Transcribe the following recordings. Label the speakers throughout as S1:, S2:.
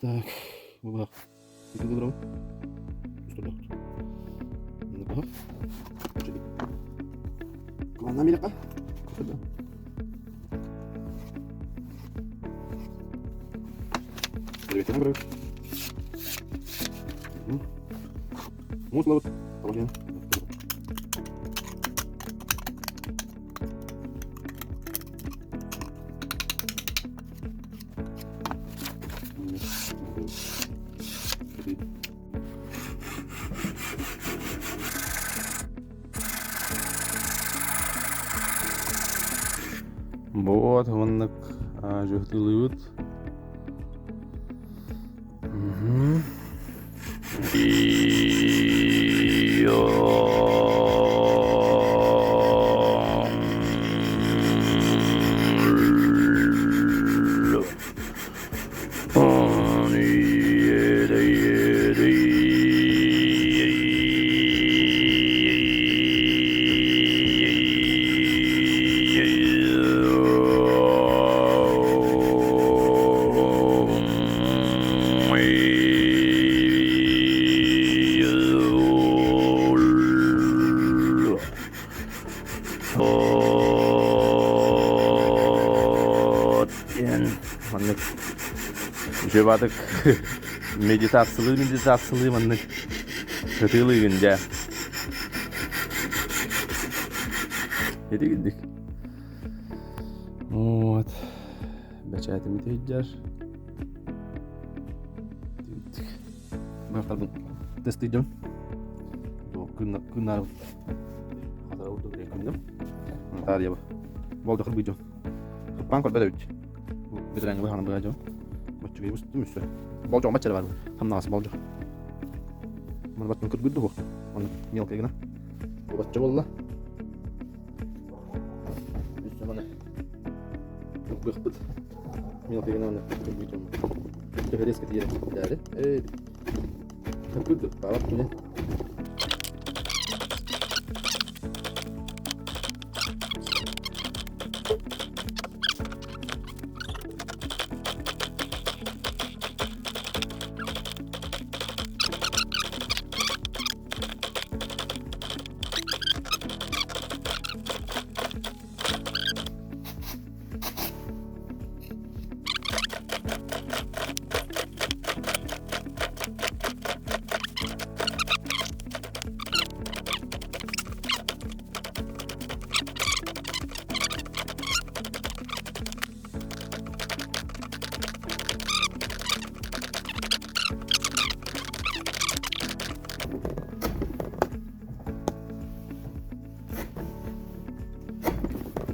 S1: Так, бу Килограмм. Кыланна милэхэ. Муус лабыт.
S2: Вот маннык дьуһутулуубут. Маннык үчүгэй медитациялыы медитациялыы маннык сытыылыыгын дьэ. Ити курдук. Вот. Бэчээтимит иһдьэр.
S1: Быһахтарбын тестийдим. Күннары хатара урдук күннүм. Таарыйабы. Болдохор быйдым. Кыппаан көрбөт эбит. Бэтэрэҥҥэ быһаҕынан быһа дьон. Боччугай бустум үссө. Болдьоҕум бачча бар. Хамнаҕас болдьох. Маны баттын кыргырды хуох. Оны мелкай гына. Бачча болла. Үссө маны. Кыргыхпыт. Мелкай гына маны кыргыйдым. Төһө резко тиийэр дээри. Эй. Кыргырды. Баабат күнэ.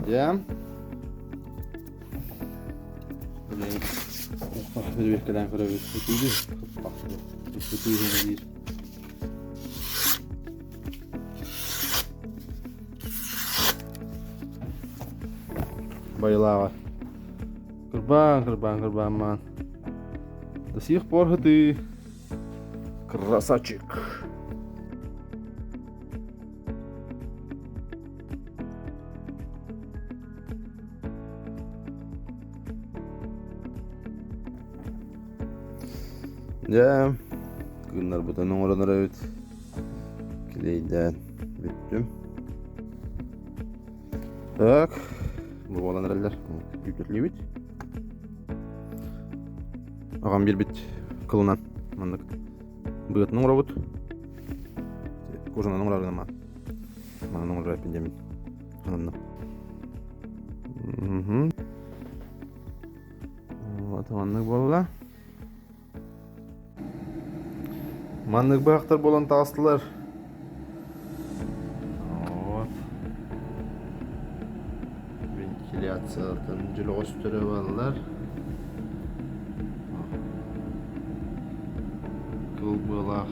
S2: Дьэ. Билин көрөбүт. Ытыы Байылааҕа. Кырбаан, кырбаан, кырбаан До сих пор ты красавчик. Дьэ, кыыннарбытын оҥорон эрэбит. Килиэйдээн бүттүм. Так, бу буолан эрэллэр. Күүтүллүбүт. Аҕам биэрбит кылынан маннык быатын оҥоробут. Кожанан оҥорор гынама. Манан оҥорор эппин диэмин. Ананна. Вот маннык буолла. Маннык быһахтар буолан таҕыстылар. Вот. Вентиляциятын дьөлөҕөстөрө бааллар. Кыл быалаах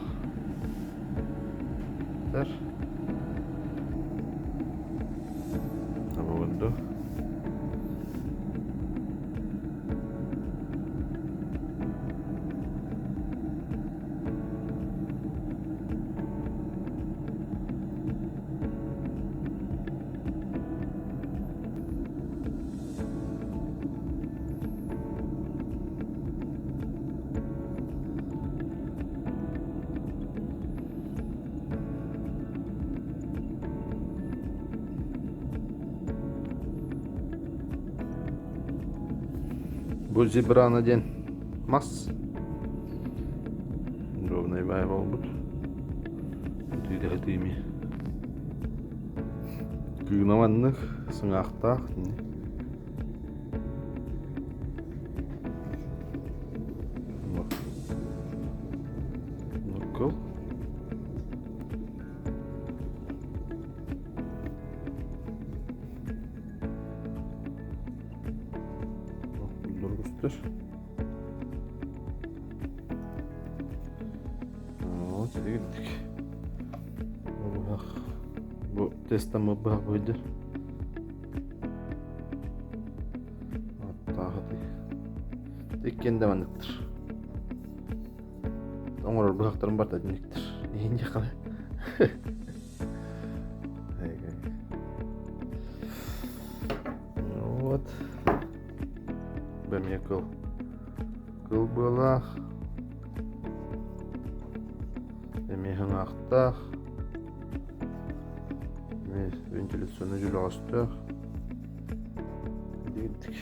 S2: Оборду. Бу зебрана диэн мас. Ровнай баай буолбут. Ытыы ими. Кыына маннык сыҥаахтаах. Нуккул. Көстөр. Вот сиригирдик. Быһах. Бу тестаммыт быһах быһыйдыр. Аттаахаты. Иккиэн да манныктыр. Оҥорор быһахтарым барыта итинниктэр. Иһин дьахала. Вот. Бэмиэ кыл. Кыл быалаах. Эмиэ хаҥаахтаах. Эмиэ вентиляционный дьөлөҕөстөөх. Дигирдик.